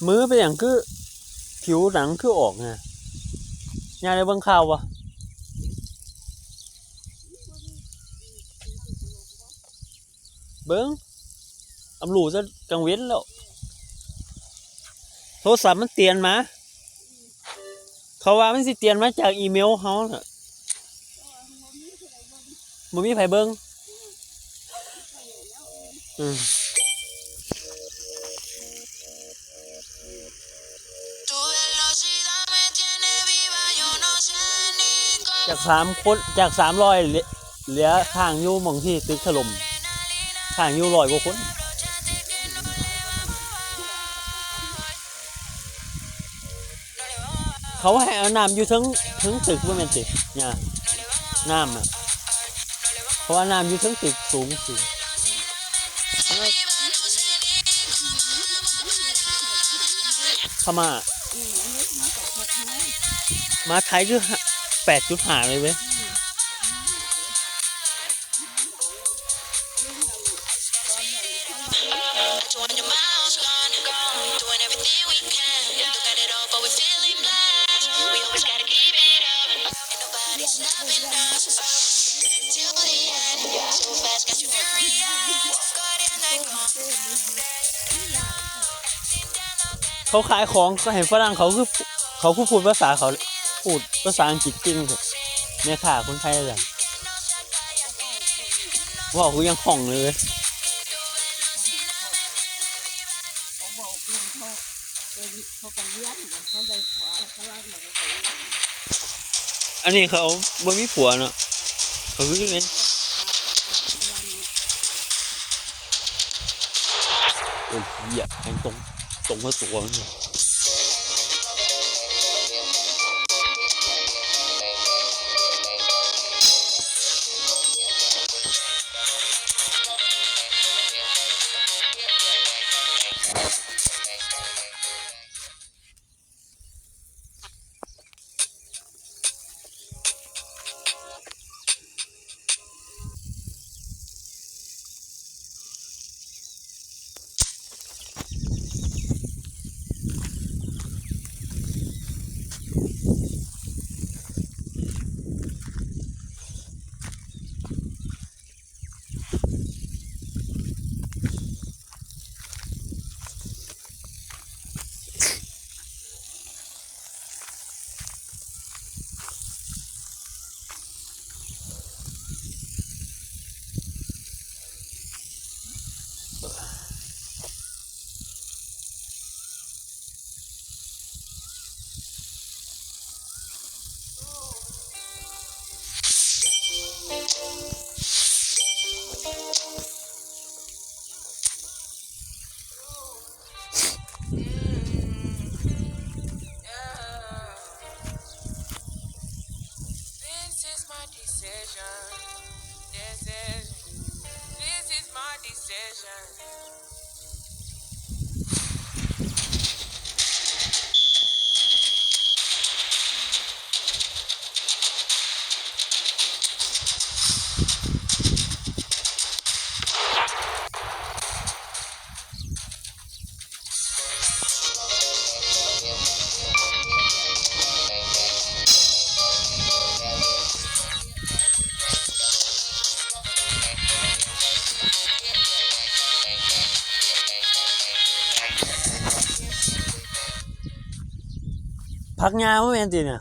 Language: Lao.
ມືເປັນຫຍັງຄື ຜິວໜັງຄືອອກນະ? ຍ່າໄດ້ເບິ່ງຂ່າວບໍ່? ເບິ່ງ ອຳຫຼູຈະກາງເວັນແລ້ວ. ໂທລະສັບມັນເຕືອນມາ. ເຂົາວ່າມັນຊິເຕືອນມາຈາກອີເມວເຮົານະ. ບໍ່ມີໃຜເບິ່ງ. ອືມ. ຈາກສາມຄົນ ຈາກສາມຮ້ອຍ ເຫຼືອ ເຫຼືອຄ້າງຢູ່ໝ່ອງທີ່ຕຶກຖະຫຼົ່ມ ຄ້າງຢູ່ຮ້ອຍກວ່າຄົນ. ເຂົາໃຫ້ເອົານ້ຳຢູ່ເທິງ ເທິງຕຶກ ບໍ່ແມ່ນຕິ ຍ່າ? ນ້ຳອະ ເພາະວ່ານ້ຳຢູ່ເທິງຕຶກສູງ ສູງ. ພະມ້າ ມາໄທຄື ແປດຈຸດຫ້າ ເລີຍເວີຍ. ເຂົາຂາຍຂອງກໍໃຫ້ຝຣັ່ງ ເຂົາຄື ເຂົາຄືພູດພາສາເຂົາ ພູດພາສາອັງກິດເກັ່ງແທ້ ແມ່ຄ້າຄົນໄທລະ ເວົ້າຄືຍັງຄ່ອງເລີຍ. ອັນນີ້ເຂົາບໍ່ມີຜົວເນາະ ເຂົາຄືເປັນ ໂອ້ຍ ເຫຍ ແມ່ງຕົງ ຕົງມາຕົວມັນ. ຜັກຫຍ້າບໍ່ແມ່ນຕິນະ?